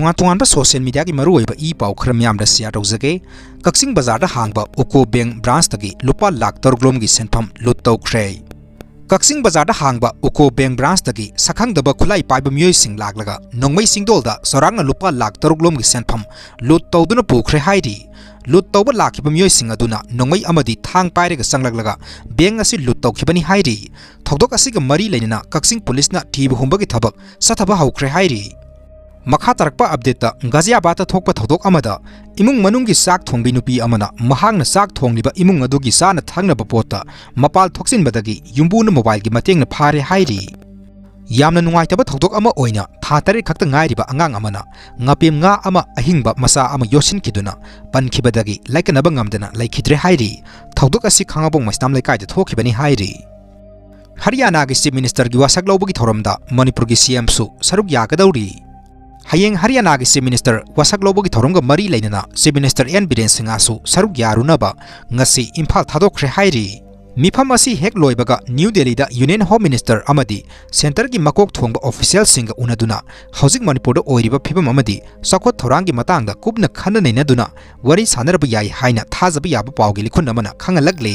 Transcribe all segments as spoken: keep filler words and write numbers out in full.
ꯇꯣꯉꯥꯟ ꯇꯣꯉꯥꯟꯕ social mediaꯒꯤ ꯃꯔꯨꯑꯣꯏꯕ ꯏ ꯄꯥꯎ ꯈꯔ ꯃꯤꯌꯥꯝꯗ share ꯇꯧꯖꯒꯦ꯫ ꯀꯛꯆꯤꯡ ꯕꯖꯥꯔꯗ ꯍꯥꯡꯕ UCO Bank branchꯇꯒꯤ ꯂꯨꯄꯥ ꯂꯥꯈ ꯇꯔꯨꯛ ꯂꯣꯝꯒꯤ ꯁꯦꯟꯐꯝ loot ꯇꯧꯈ꯭ꯔꯦ꯫ ꯀꯛꯆꯤꯡ ꯕꯖꯥꯔꯗ ꯍꯥꯡꯕ UCO Bank branchꯇꯒꯤ ꯁꯛꯈꯪꯗꯕ ꯈꯨꯠꯂꯥꯏ ꯄꯥꯏꯕ ꯃꯤꯑꯣꯏꯁꯤꯡ ꯂꯥꯛꯂꯒ ꯅꯣꯡꯃꯩ ꯆꯤꯡꯗꯣꯜꯗ ꯆꯥꯎꯔꯥꯛꯅ ꯂꯨꯄꯥ ꯂꯥꯈ ꯇꯔꯨꯛ ꯂꯣꯝꯒꯤ ꯁꯦꯟꯐꯝ loot ꯇꯧꯗꯨꯅ ꯄꯨꯈ꯭ꯔꯦ ꯍꯥꯏꯔꯤ꯫ Loot ꯇꯧꯕ ꯂꯥꯛꯈꯤꯕ ꯃꯤꯑꯣꯏꯁꯤꯡ ꯑꯗꯨꯅ ꯅꯣꯡꯃꯩ ꯑꯃꯗꯤ ꯊꯥꯡ ꯄꯥꯏꯔꯒ ꯆꯪꯂꯛꯂꯒ bank ꯑꯁꯤ loot ꯇꯧꯈꯤꯕꯅꯤ ꯍꯥꯏꯔꯤ꯫ ꯊꯧꯗꯣꯛ ꯑꯁꯤꯒ ꯃꯔꯤ ꯂꯩꯅꯅ ꯀꯛꯆꯤꯡ ꯄꯨꯂꯤꯁꯅ ꯊꯤꯕ ꯍꯨꯝꯕꯒꯤ ꯊꯕꯛ ꯆꯠꯊꯕ ꯍꯧꯈ꯭ꯔꯦ ꯍꯥꯏꯔꯤ꯫ ꯃꯈꯥ ꯇꯥꯔꯛꯄ updateꯇ ꯒꯥꯖꯤꯌꯥꯕꯥꯗꯇ ꯊꯣꯛꯄ ꯊꯧꯗꯣꯛ ꯑꯃꯗ ꯏꯃꯨꯡ ꯃꯅꯨꯡꯒꯤ ꯆꯥꯛ ꯊꯣꯡꯕꯤ ꯅꯨꯄꯤ ꯑꯃꯅ ꯃꯍꯥꯛꯅ ꯆꯥꯛ ꯊꯣꯡꯂꯤꯕ ꯏꯃꯨꯡ ꯑꯗꯨꯒꯤ ꯆꯥꯅ ꯊꯛꯅꯕ ꯄꯣꯠꯇ ꯃꯄꯥꯜ ꯊꯣꯛꯆꯤꯟꯕꯗꯒꯤ ꯌꯨꯝꯕꯨꯅ mobileꯒꯤ ꯃꯇꯦꯡꯅ ꯐꯥꯔꯦ ꯍꯥꯏꯔꯤ꯫ ꯌꯥꯝꯅ ꯅꯨꯡꯉꯥꯏꯇꯕ ꯊꯧꯗꯣꯛ ꯑꯃ ꯑꯣꯏꯅ ꯊꯥ ꯇꯔꯦꯠ ꯈꯛꯇ ꯉꯥꯏꯔꯤꯕ ꯑꯉꯥꯡ ꯑꯃꯅ ꯉꯥꯄꯦꯝ ꯉꯥ ꯑꯃ ꯑꯍꯤꯡꯕ ꯃꯆꯥ ꯑꯃ ꯌꯣꯠꯁꯤꯟꯈꯤꯗꯨꯅ ꯄꯟꯈꯤꯕꯗꯒꯤ ꯂꯥꯏꯀꯠꯅꯕ ꯉꯝꯗꯅ ꯂꯩꯈꯤꯗ꯭ꯔꯦ ꯍꯥꯏꯔꯤ꯫ ꯊꯧꯗꯣꯛ ꯑꯁꯤ ꯈꯥꯉꯕꯣꯛ ꯃꯩꯁꯅꯥꯝ ꯂꯩꯀꯥꯏꯗ ꯊꯣꯛꯈꯤꯕꯅꯤ ꯍꯥꯏꯔꯤ꯫ ꯍꯔꯤꯌꯥꯅꯥꯒꯤ Chief Ministerꯒꯤ ꯋꯥꯁꯛ ꯂꯧꯕꯒꯤ ꯊꯧꯔꯝꯗ ꯃꯅꯤꯄꯨꯔꯒꯤ CMꯁꯨ ꯁꯔꯨꯛ ꯌꯥꯒꯗꯧꯔꯤ꯫ ꯍꯌꯦꯡ ꯍꯔꯤꯌꯥꯅꯥꯒꯤ Chief Minister ꯋꯥꯁꯛ ꯂꯧꯕꯒꯤ ꯊꯧꯔꯝꯒ ꯃꯔꯤ ꯂꯩꯅꯅ Chief Minister ꯑꯦꯟ ꯕꯤꯔꯦꯟ ꯁꯤꯡꯍꯁꯨ ꯁꯔꯨꯛ ꯌꯥꯔꯨꯅꯕ ꯉꯁꯤ ꯏꯝꯐꯥꯜ ꯊꯥꯗꯣꯛꯈ꯭ꯔꯦ ꯍꯥꯏꯔꯤ꯫ ꯃꯤꯐꯝ ꯑꯁꯤ ꯍꯦꯛ ꯂꯣꯏꯕꯒ ꯅ꯭ꯌꯨ ꯗꯦꯜꯂꯤꯗ Union Home Minister ꯑꯃꯗꯤ centreꯒꯤ ꯃꯀꯣꯛ ꯊꯣꯡꯕ officialꯁꯤꯡꯒ ꯎꯅꯗꯨꯅ ꯍꯧꯖꯤꯛ ꯃꯅꯤꯄꯨꯔꯗ ꯑꯣꯏꯔꯤꯕ ꯐꯤꯕꯝ ꯑꯃꯗꯤ ꯆꯥꯎꯈꯠ ꯊꯧꯔꯥꯡꯒꯤ ꯃꯇꯥꯡꯗ ꯀꯨꯞꯅ ꯈꯟꯅ ꯅꯩꯅꯗꯨꯅ ꯋꯥꯔꯤ ꯁꯥꯟꯅꯔꯕ ꯌꯥꯏ ꯍꯥꯏꯅ ꯊꯥꯖꯕ ꯌꯥꯕ ꯄꯥꯎꯒꯤ ꯂꯤꯈꯨꯟ ꯑꯃꯅ ꯈꯪꯍꯜꯂꯛꯂꯤ꯫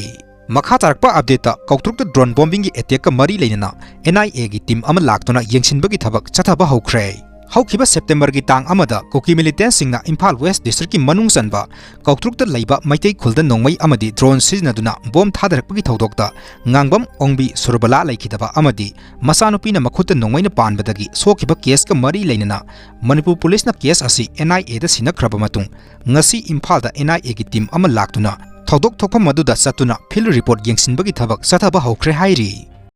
ꯃꯈꯥ ꯇꯥꯔꯛꯄ updateꯇ ꯀꯧꯇ꯭ꯔꯨꯛꯇ drone bombingꯒꯤ attackꯀ ꯃꯔꯤ ꯂꯩꯅꯅ N I Aꯒꯤ team ꯑꯃ ꯂꯥꯛꯇꯨꯅ ꯌꯦꯡꯁꯤꯟꯕꯒꯤ ꯊꯕꯛ ꯆꯠꯊꯕ ꯍꯧꯈ꯭ꯔꯦ꯫ ꯍꯧꯈꯤꯕ Septemberꯒꯤ ꯇꯥꯡ ꯑꯃꯗ ꯀꯨꯀꯤ militantꯁꯤꯡꯅ ꯏꯝꯐꯥꯜ West Districtꯀꯤ ꯃꯅꯨꯡ ꯆꯟꯕ ꯀꯧꯇ꯭ꯔꯨꯛꯇ ꯂꯩꯕ ꯃꯩꯇꯩ ꯈꯨꯜꯗ ꯅꯣꯡꯃꯩ ꯑꯃꯗꯤ drone ꯁꯤꯖꯤꯟꯅꯗꯨꯅ bomb ꯊꯥꯗꯔꯛꯄꯒꯤ ꯊꯧꯗꯣꯛꯇ ꯉꯥꯡꯕꯝ ꯑꯣꯡꯕꯤ ꯁꯨꯔꯕꯂꯥ ꯂꯩꯈꯤꯗꯕ ꯑꯃꯗꯤ ꯃꯆꯥꯅꯨꯄꯤꯅ ꯃꯈꯨꯠꯇ ꯅꯣꯡꯃꯩꯅ ꯄꯥꯟꯕꯗꯒꯤ ꯁꯣꯛꯈꯤꯕ caseꯀ ꯃꯔꯤ ꯂꯩꯅꯅ ꯃꯅꯤꯄꯨꯔ ꯄꯨꯂꯤꯁꯅ case ꯑꯁꯤ N I Aꯗ ꯁꯤꯟꯅꯈ꯭ꯔꯕ ꯃꯇꯨꯡ ꯉꯁꯤ ꯏꯝꯐꯥꯜꯗ N I Aꯒꯤ team ꯑꯃ ꯂꯥꯛꯇꯨꯅ ꯊꯧꯗꯣꯛ ꯊꯣꯛꯐꯝ ꯑꯗꯨꯗ ꯆꯠꯇꯨꯅ field report ꯌꯦꯡꯁꯤꯟꯕꯒꯤ ꯊꯕꯛ ꯆꯠꯊꯕ ꯍꯧꯈ꯭ꯔꯦ ꯍꯥꯏꯔꯤ꯫